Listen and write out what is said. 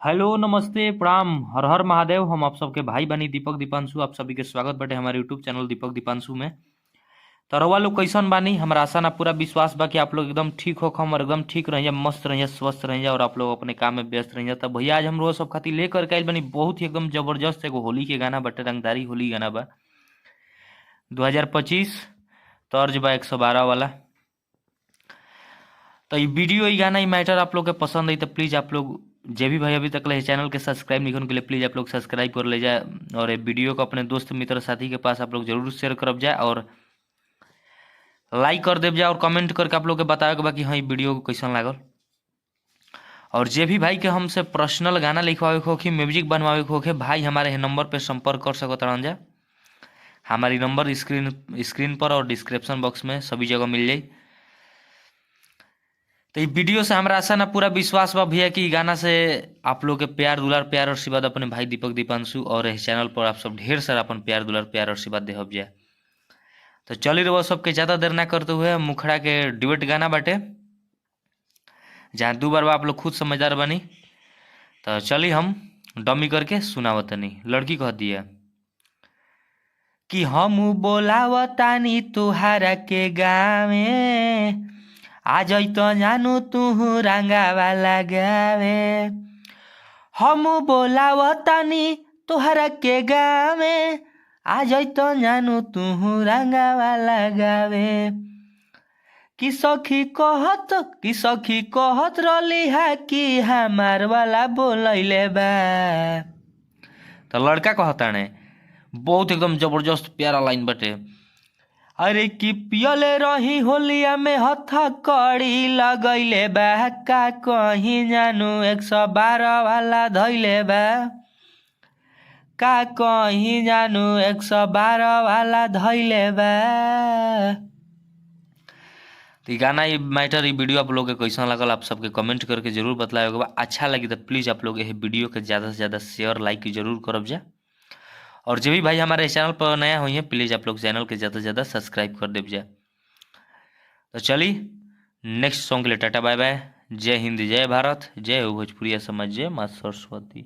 Hello, नमस्ते, प्रणाम, हर हर महादेव। हम आप सबके भाई बनी दीपक दीपांशु, आप सभी के स्वागत बाटे हमारे यूट्यूब चैनल दीपक दीपांशु में। तो रउआ लोग कैसन बानी? हमरा आशा ना पूरा विश्वास बा कि आप लोग एकदम ठीक हो हम और एकदम ठीक रहिए, मस्त रहिए, स्वस्थ रहिए और आप लोग अपने काम में व्यस्त रहिए। तब भैया आज हम रोज सब खातिर लेकर के आइल बानी बहुत ही एकदम जबरदस्त एगो होली के गाना बाटे, रंगदारी होली गाना बा 2025 तर्ज बा 112 वाला। तो ये वीडियो, ये गाना, ये मैटर आप लोग के पसंद आई तो प्लीज़ आप लोग जे भी भाई अभी तक ले चैनल के सब्सक्राइब नहीं के लिए प्लीज़ आप लोग सब्सक्राइब कर ले जाए और ये वीडियो को अपने दोस्त मित्र साथी के पास आप लोग जरूर शेयर करब जाए और लाइक कर देव जाए और कमेंट करके आप लोग के बतावे के बा कि हाँ ये वीडियो कैसन लागल। और जे भी भाई के हमसे पर्सनल गाना लिखवावे के होखे, म्यूजिक बनवावे के होखे, भाई हमारे नंबर पे संपर्क कर सकत रहन जा। हमारी नंबर स्क्रीन स्क्रीन पर और डिस्क्रिप्शन बॉक्स में सभी जगह मिल जाई। तो ये वीडियो से हमरा आशा ना पूरा विश्वास बा भैया कि गाना से आप लोग के प्यार दुलार प्यार और आशीर्वाद अपने भाई दीपक दीपांशु और इस चैनल पर आप सब ढेर सारा अपन प्यार दुलार प्यार और आशीर्वाद देहब जाए। तो चली रहो सबके ज़्यादा देर ना करते हुए मुखड़ा के डिबेट गाना बाटे जहाँ दो बार बा, आप लोग खुद समझदार बनी। तो चली हम डमी करके सुनावतनी। लड़की कह दिया कि हम बोलावतानी तुहारा के गावे, आ जैत जानू तुहू रंगावा लगावे। हम बोलावतानी तुहरा के गावे, आ जैत जानू तुहू रंगावा लगावे। कि सखी कहत, कि सखी कहत रहली हा कि हमार वाला बोलैले बा। तो लड़का कहताने बहुत एकदम जबरदस्त प्यारा लाइन बटे। अरे कि पियले रही होलिया में हथ कड़ी लगैले बा, का कहीं जानू 112 वाला धैले बा, का कहीं जानू 112 वाला धैले बा। तो ये गाना, ये मैटर, ये वीडियो आप लोग के कैसा लगल आप सबके कमेंट करके जरूर बतलाएगा बा। अच्छा लगी तो प्लीज़ आप लोग ये वीडियो के ज़्यादा से ज़्यादा शेयर लाइक जरूर करब जा। और जो भी भाई हमारे चैनल पर नया हुई है प्लीज़ आप लोग चैनल के ज़्यादा से ज़्यादा सब्सक्राइब कर देव जा। तो चली नेक्स्ट सॉन्ग के लिए टाटा बाय बाय। जय हिंद, जय भारत, जय हो भोजपुरिया समाज, जय माँ सरस्वती।